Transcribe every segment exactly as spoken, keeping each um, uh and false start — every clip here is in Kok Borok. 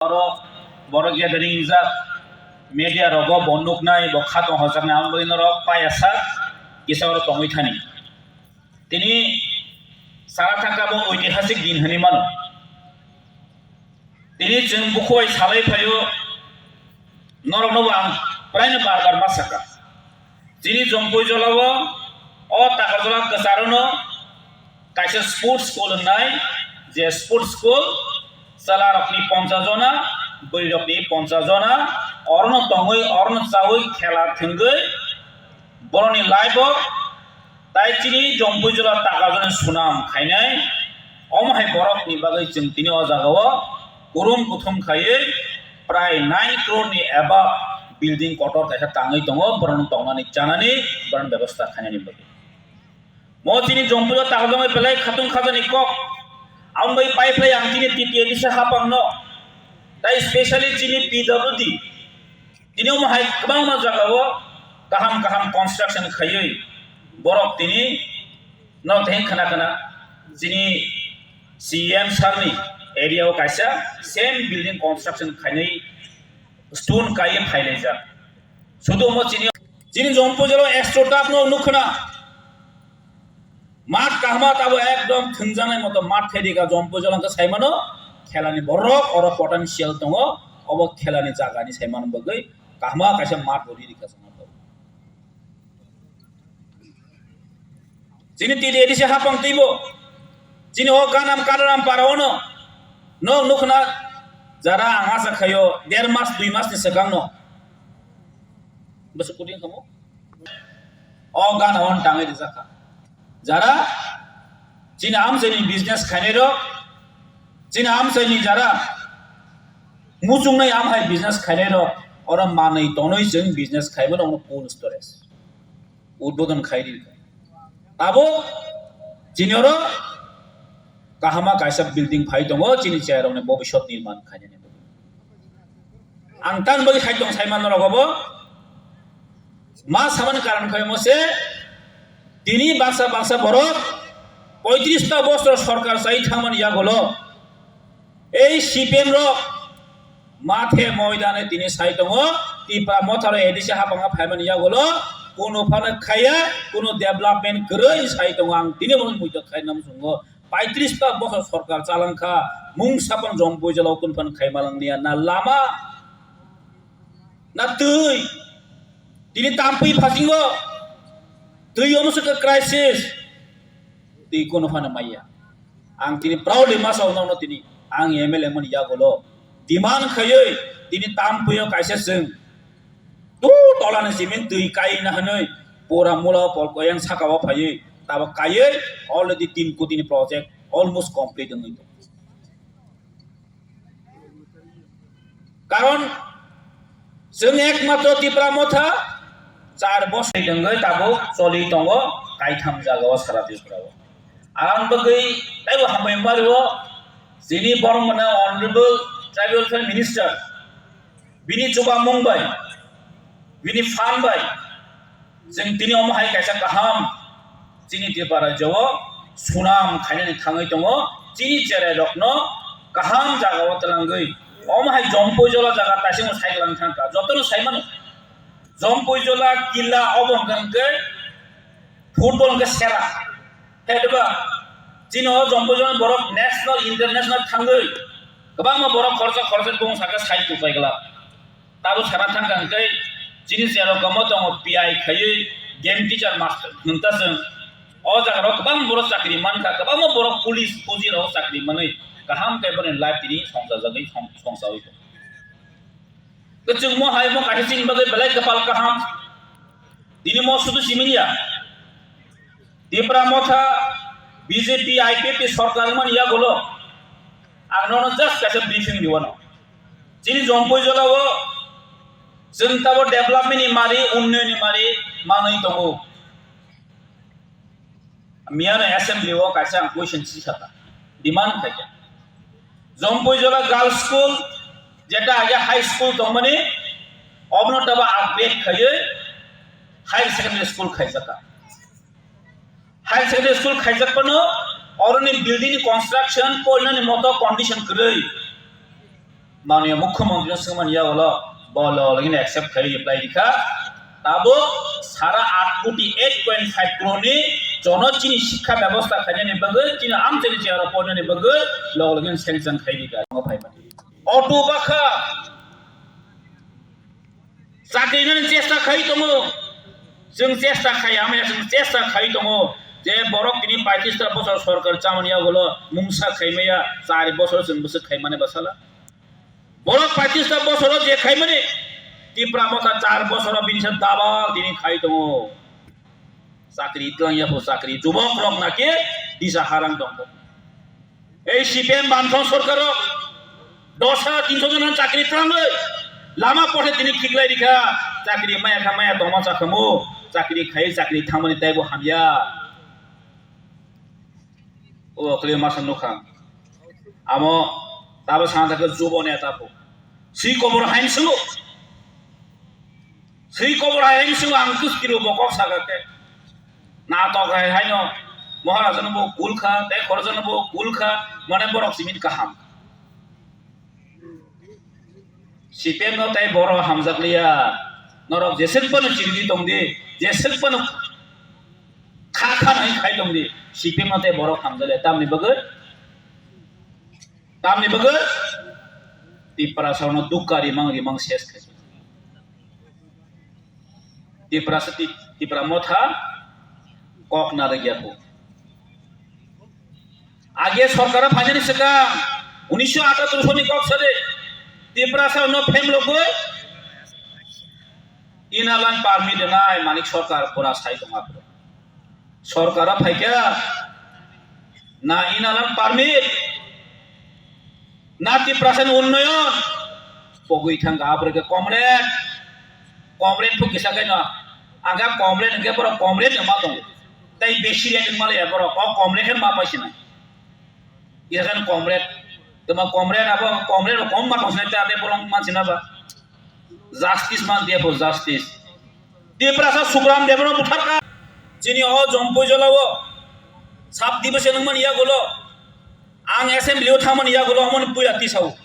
Oro borok gathering rijak, media rogo bo nuknai, bo khatong hojaknai, ang bagwi norok payasa kisa oro tongwi thani. Tini sara thangka bo oitihasik din hinwi mano. Tini chwng bukhuk bai salai phaio, norokno bo ang praino bar bar ma sakha. Chini Jompui jolao o Takarjala kwcharono kaisa sports school wngnai, je sports school chwlarokni ponchas jona, bwrwirokni ponchas jona, orono tongwi, orono chawi, khela thwngwi borokni life-o tai chini Jompui jola Takarjalani sunam khainai. Omo hai borokni bagwi chwng tini o jagao kurum kuthum khaiwi prai nine crore ni above building kotor kaisa tangwi tongo, borokno tongnani chanani borokni bebosta khainani bagwi. Mo chini Jompui o Takarjalani belai khatung khajani kok. Aboni bagwi paiphlai ang chini T T A D C hapangno, tai specially chini P W D, tini omo hai kwbangma jagao kaham kaham construction khaiwi borok tini norok tei khna khna chini C M sir ni area o kaisa same building construction khainai stone kaiwi phailaijak. Sudu omo chini, chini Jompui jolao extra turf no nukho na. Mat kahma tabo ekdom thwngjaknai moto mat khaidi ka Jompui jola hwnkhe saimano khelani borok oro potential tongo, obo khelani jagani saimano bagwi kahma kaisa mat bo riri ka. Chini T D A D C hapang twibo. Chini o Ganam Kanaram para ono. No nukna jara ang asa khayo der mas dui mas ni swkang no. Bwswk kuting kamo? O gana on tangwi rijak kha. Jara chini amchaini business khainai rok, chini amchaini jara muchungnai amhai business khainai rok, oro manwi tonwi chwng business khaimano ono cold storage. Udbodon khai ri. Abo chini oro kahama kaisa building phai tongo, chini cherairokni bobiswt nirman khainani bagwi. Ang tan bagwi khai tong saimano rogo bo ma samani karon khai mo se tini baksa baksa borok poitris ta bosor sorkar chai thangmani yagulo. Ei C P M rok mathe moidane tini sai tongo, Tipra Motharo A D C hapanga phaimani yagulo, kuno phano khaiya, kuno development kwrwi sai tongo, ang tini bono muitok khaina muchungo. Paitris ta bosor sorkar chalangkha, mungsa phano Jompui jolao kun phano khaimalangniya, na lama, na twi, tini tampui phasingo, twi omo se crisis, twi kuno phano maya. Ang tini proudly ma sao nono tini ang M L A mani yagulo demand khaiwi tini tampuio kaisa chwng tu tolani simin twi kaina hwnwi pura mula pol koyang sakao phaiwi tabo kaiwi already tin koti ni project almost complete wngwi tongo. Karon chwng ekmatro Tipra Motha char bosor tongwi tabuk choli tongo kaitham jagao sara Tripura o. Ang bagwi taibo hambai mario chini borok mwnai Honorable Tribal Welfare Minister bini chubamung bai bini phan bai Chwng tini omo hai kaisa kaham chini Tripura rajyo o sunam khainani thangwi tongo, chini cherai rokno kaham jaga o twlangwi omo hai Jompui jola jaga taisingno sai kwlangwi thangkha. Jotono sai mano Jompui jola killa obo hwnkha hwnkhe football hwnkhe sera. Khe diba chini o Jompui jola borok national international thangwi kwbangma borok khoroksa khoroksa bung sakhe sai tupai glak. Tabuk sana thangkha hwnkhe chini cherok omo tongo P I khaiwi game teacher master hwnta chwng. O jaga rok kwbang borok chakri mankha, kwbangma borok police, fauji rok chakri manwi kaham khe boni life tini songchajagwi song-, songchawi tongo. Kwchwngmo hai mo kaisa chini bagwi belai kwpal kaham. Tini mo sudu similiya. Tipra Motha B J P I P F T sorkar wngmani yagulo ang nono just kaisa briefing riwano. Chini Jompui jolao chwng tabo development ni mari, unnoyon ni mari manwi tongo. Miyano assembly o kaisa ang question sisaka, demand khaikha. Jompui jola girls school, jeta age high school tongmani, obono tabo upgrade khaiwi higher secondary school khaijakha. Higher secondary school khaijak phano oroni building ni construction poilani moto condition kwrwi. Mananiya Mukhyamantri no swngmani yagulo bo logologino accept khai reply rikha. Tabuk sara aat koti, eight point five crore ni jono chini shikha bebosta khainani bagwi, chini amchaini chair o pornani bagwi logologino sanction khai rikha. Omo phaimani. Auto bakha. Chakri nani chesta khai tongo. Chwng chesta khai, amaya chwng chesta khai tongo. Je borok tini paitris ta bosor sorkar chamani yagulo mungsa khaimaya, char bosor chwng bwswk khaimani bwsala. Borok paitris ta bosoro je khaimani, Tipra Motha char bosoro bini sa dabal tini khai tongo. Chakri twlang yapo chakri, jubok rok naki disa harang tongkho. Ei C P M bamsong sorkar rok dos hajar tinso jon chakri twlangwi lama pothe tini khiklai rikha, chakri maya kha maya tongma chakhamu, chakri khai chakri thangmani taibo hamya. O kle masa nukha. Amo tabo sana thakhe jubo neta pho. Swi kobor hain sungo. Swi kobor hain sungo ang kuskiro bokok saka khe. Natok hai haino Maharaja no bo kulkha, tei khoroksa no bo kulkha, mane borok simit kaham. C P M no tei borok hamjakliya. Norok jeswk phano chirigwi tongdi, jeswk phano kha kha nai khai tongdi. C P M no tei borok hamjakliya. Tamni bagwi? Tamni bagwi? Tiprasa no dukka rimang rimang ses khai. Tiprasa ti-, Tipra Motha kok narwk ya kho. Age sorkar phainani swkang unisho atattor soni kok sade Tiprasa no phem logoi inalan permit nai Manik Sarkar pura sai tong apre. Sorkar phaikha na inalan permit na Tiprasa ni unnoyon pogwi thangkha apre ke comrade, comrade phu kisa khe no aga comrade ke borok comrade ma tong tai besi rate ma le borok o comrade ma paisina. Irakan comrade, tama comrade abo comrade kom ma tong sinai ta te borong man sina ba. Justice man dia po justice. Tiprasa Sukhram Debbarma butharka. Chini o Jompui jolao sub division wngmani yagulo ang assembly o thangmani yagulo amoni puila tisao.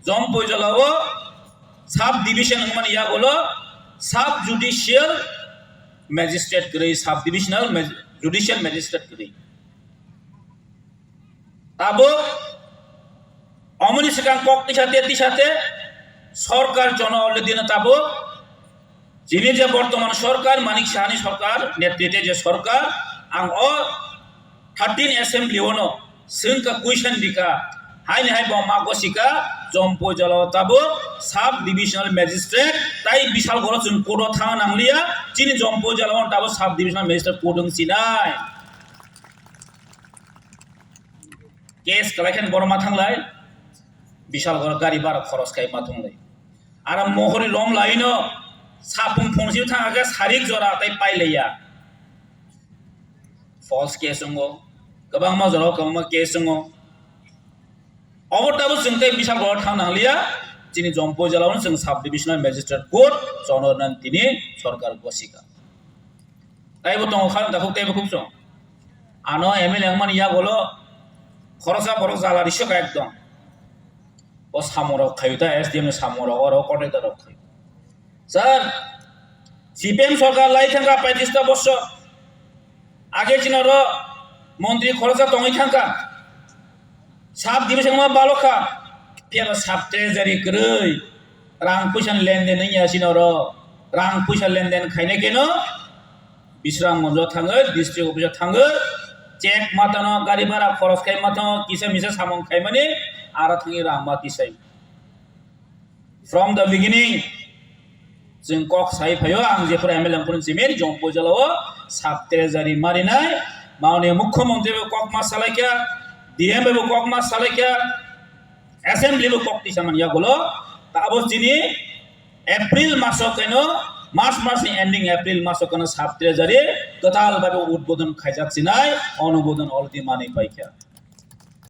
Jompui jolao sub division wngmani yagulo sub judicial magistrate kwrwi, sub divisional mag-, judicial magistrate kwrwi. Tabuk omoni swkang kok tisa te tisa te sorkar jono already no tabuk chini je bortoman sorkar Manik Sahani sorkar netrite je sorkar ang o thirteen assembly ono swngka question dika haini hai bo ma gosika Jompui jolao tabuk sub divisional magistrate tai Bishalgarh o chwng court o thang nangliya chini Jompui jolao tabuk sub divisional magistrate court wng sinai. Case kwlai khe borok ma thanglai, Bishalgarh gari bara khoros khai ma thanglai. Aro mohori rom laino sapung phungsi thang khe sarik jora tai pailaiya. False case wngo, kwbangma jora kwbangma case wngo. Obo tabuk chwng tei Bishalgarh thang nangliya, chini Jompui jolao chwng sub divisional magistrate court chono nan tini sorkar gosika. Taibo tongo kha, dakhuk taibo khuk chwng. Ano M L A wngmani yagulo khoroksa borok jala risio ka ekdom. O samung rok khayu ta S D M ni samung rok, oro contractor rok khayu. Sir, C P M sorkar lai thangkha paitris ta bosor. Age chini oro montri khoroksa tongwi thangkha. Sub division ma balokha. Phiya ba sub treasury kwrwi. Rang puisa lenden wngya chini oro. Rang puisa lenden khainai keno Bisramganjo thangwi, district office o thangwi, check matano, gari bhara khoros khai matano, kisa misa samung khaimani, aro thangwi rang ma tisai. From the beginning, chwng kok sai phaio, ang jephuru M L A wngphuru chimit, Jompui jolao sub treasury marinai, mananiya mukhyamantri bo kok ma salaikha, D M bo kok ma salaikha, assembly bo kok tisa man yagulo, ta abo chini April maso keno, March masni ending April maso keno sub treasury kwtal bai bo udbodon khaijak sinai, onubodon already manwi paikha.